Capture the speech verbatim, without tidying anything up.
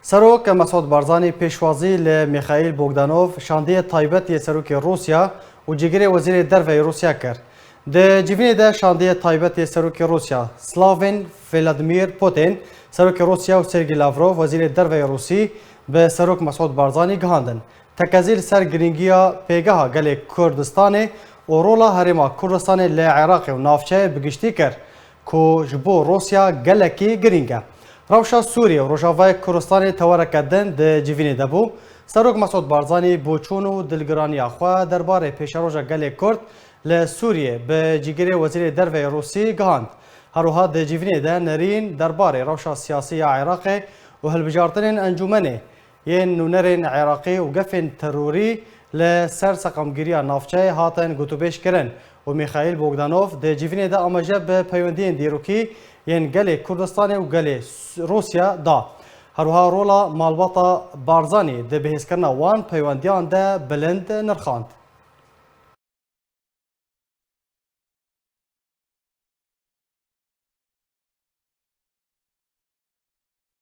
Serok Mesûd Barzanî pêşwazî li Mîxaîl Bogdanov, şandiyê taybet yê Serokê Rûsya û cîgirê Wezîrê Derve yê Rûsya kir. Di civînê de şandiyê taybet yê Serokê Rûsya, Slavên Vladimir Putin, Serokê Rûsya û Sergî Lavrov, Wezîrê Derve yê Rûsî, bi Serok Mesûd Barzanî gihandin. Tekezî li ser girîngiya pêgeha gelê Kurdistanê û rola Herêma Kurdistanê li Iraqê û navçeyê bi giştî kir, ku ji bo Rûsya gelekî girîng e. Rewşa Sûriyê û Rojavayê Kurdistanê tewareke din di civînê de bû. Serok Mesûd Barzanî boçûn û dilgiraniya xwe derbarê pêşeroja gelê Kurd li Sûriyê bi cîgirê Wezîrê Derve yê Rûsî gihand. Her wiha di civînê de nerîn derbarê rewşa siyasî ya Iraqê û hilbijartinên encûmenê yên nûnerên Iraqî û gefên terorî li ser seqamgiriya navçeyê hatin gotûbêj kirin û Mîxaîl Bogdanov di civînê de amaje bi peywendiyên dîrokî yên gelê Kurdistanê û gelê S-, Rûsya da. Her wiha rola malbata Barzanî di bihêzkirina wan peywendiyan de bilind nirxand.